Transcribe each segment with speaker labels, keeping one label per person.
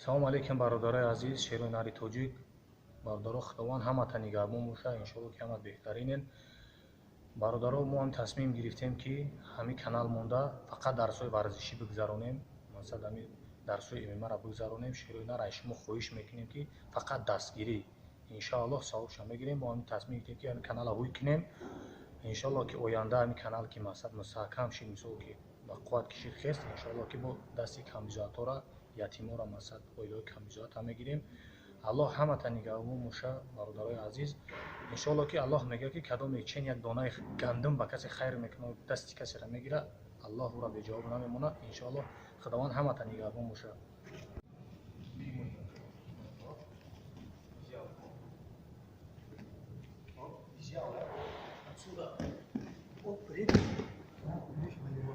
Speaker 1: Салом алейкум, бародарои азиз, шерои нари тоҷик. Бародаро, Худованд ҳамата нигаҳбон боша, иншоалло ки ҳама беҳтаринен. Бародаро, мо ҳам тасмим гирифтем, ки ҳамин канал монда фақат дарсҳои варзишӣ бигзаронем, масалан ҳамин дарсҳои ММА-ро бигзаронем. Шерои нар, аз шумо хоҳиш мекунем, ки фақат дастгирӣ, иншоаллоҳ савобша мегирем. Мо ҳамин тасмим гирифтем, ки ҳамин каналро ҳуй кунем. Иншоаллоҳ ки оянда ҳамин канал ки масалан мустаҳкам шид, мисол ки ба қувват кишид, хест, иншоаллоҳ ки бо дасти камбизоатҳоро, ятиморо, масалан оилаҳои камбизоатро мегирем. Аллоҳ ҳамата нигаҳбон боша, бародарои азиз. Иншоаллоҳ ки Аллоҳ мегӯяд, ки кадоме чен як донаи гандум ба касе хайр мекунад, дасти касеро мегирад, Аллоҳ ӯро беҷавоб намемонад. Иншоаллоҳ Худованд ҳамата нигаҳбон боша.
Speaker 2: Отсюда. Оп, привет. Видишь, на него.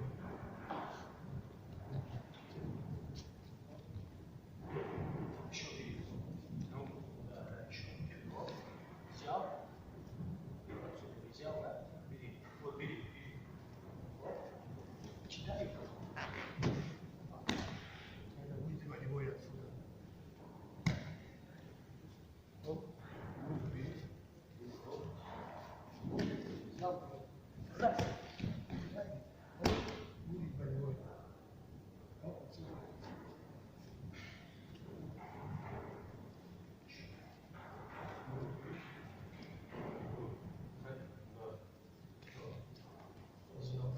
Speaker 1: Еще бери. Да, еще бери. Взял. Отсюда взял, да? Бери. Вот, бери, бери. Вот. Читай.
Speaker 2: Это будет болевой отсюда.
Speaker 1: Оп. Руку бери. Оп. Взял. Раз.
Speaker 2: Оп, будет болевой. Оп, отсюда.
Speaker 1: Взял.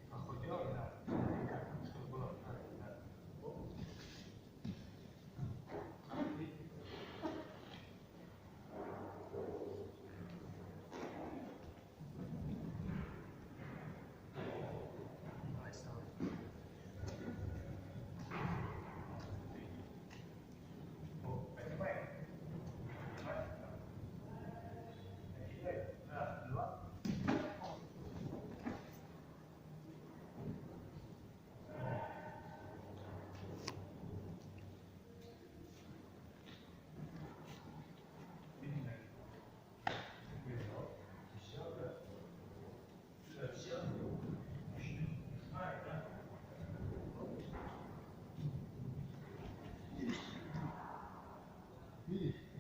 Speaker 1: Проход делай, да. Смотри, как, чтобы было правильно, да. Оп. Давай, вставай. Оп, поднимай. Поднимай. Накидай. Раз, два. Бери ноги. Взял, да? Сюда взял. Нажимай, да?
Speaker 2: Видишь?